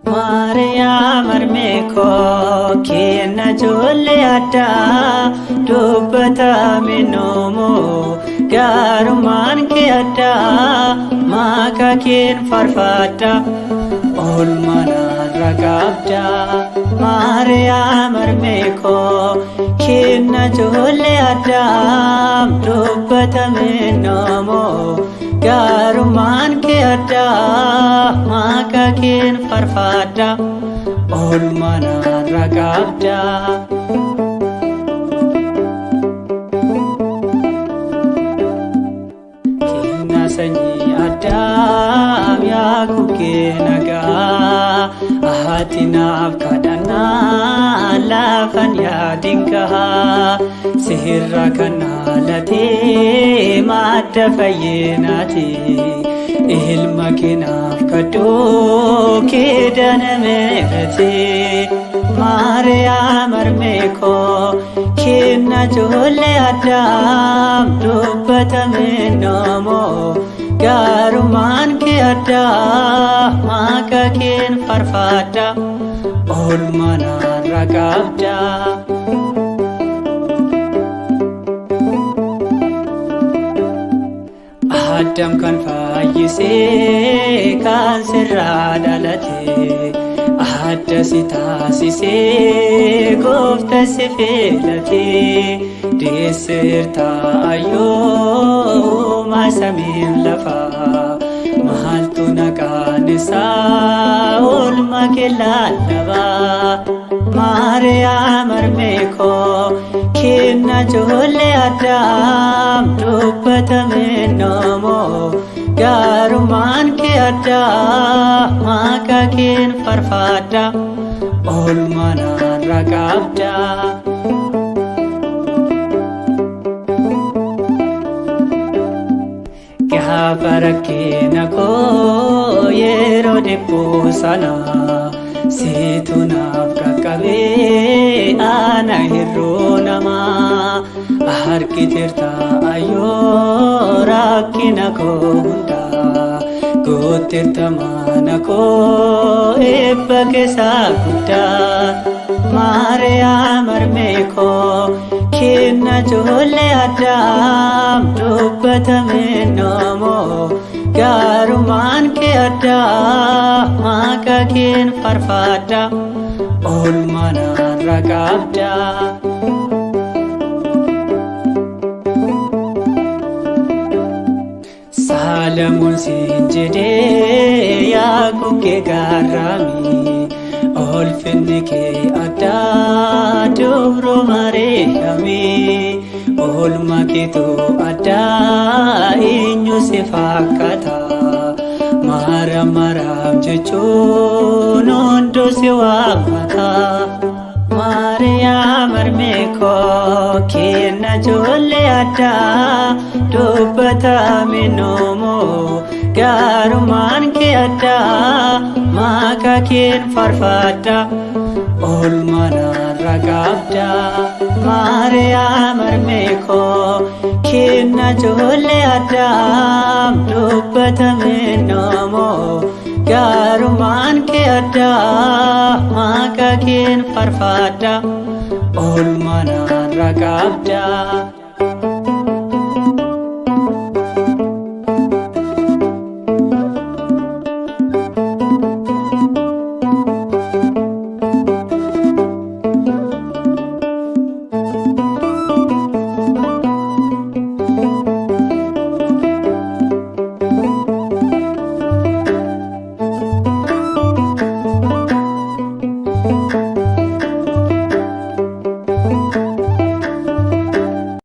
Maariyaam harmee koo kenna ijoollee addaa dubbatame noomoo gaarummaan kee addaa maqaa keen faarfadha oolmaa narra qabda. Maariyaam harmee koo kenna ijoollee addaa dubbatame noomoo gaarummaan kee addaa maqaa keen faarfadha oolmaa narra qabda. Kenna sanyii addaam yaa kee nagaa haati naaf kadhannaa lafan yaadin gahaa sirra kan dhaalatee madda fayyinaati ilma keenaaf kadhuu kidana meerati. Maariyaam harmee koo kenna ijoollee addaam dubbatame noomoo gaarummaan kee addaa maqaa keen faarfadha oolmaa narra qabda. Addam kan fayyisee kan sirraa dhalate adda si taasisee goofta si filate deesseerta ayyoo maasamiin lafaa maaltu naqaan isaa oolmaa kee lallabaa. Maariyaam harmee koo kenna ijoollee addaam dubbatame noomoo gaarummaan kee addaa maqaa keen faarfadha oolmaa narra qabda. Gaafa rakkina koo yeroo dhiphuu sana siitu naaf qaqqabee ana hir'uu namaa harkiteerta ayyoo rakkina koo hundaa guutteerta mana koo eebba keessaa guddaa. Maariyaam harmee koo kenna ijoollee addaam dubbatame noomoo gaarummaan kee addaa maqaa keen faarfadha oolmaa narra qabda. Saalamuun siin jedhee yaa guggee gaarraami ulfinni kee addaa dubroo Maariyaami oolmaa keetu addaa eenyu si fakkaata Maariyaam Maariyaam jechuun hunduu si waammata. Maariyaam harmee koo kenna ijoollee addaa dubbatame noomoo gaarummaan kee addaa maqaa keen faarfadha oolmaa narra qabda. Maariyaam harmee koo kenna ijoollee addaam dubbatame noomoo gaarummaan kee addaa maqaa keen faarfadha oolmaa narra qabda.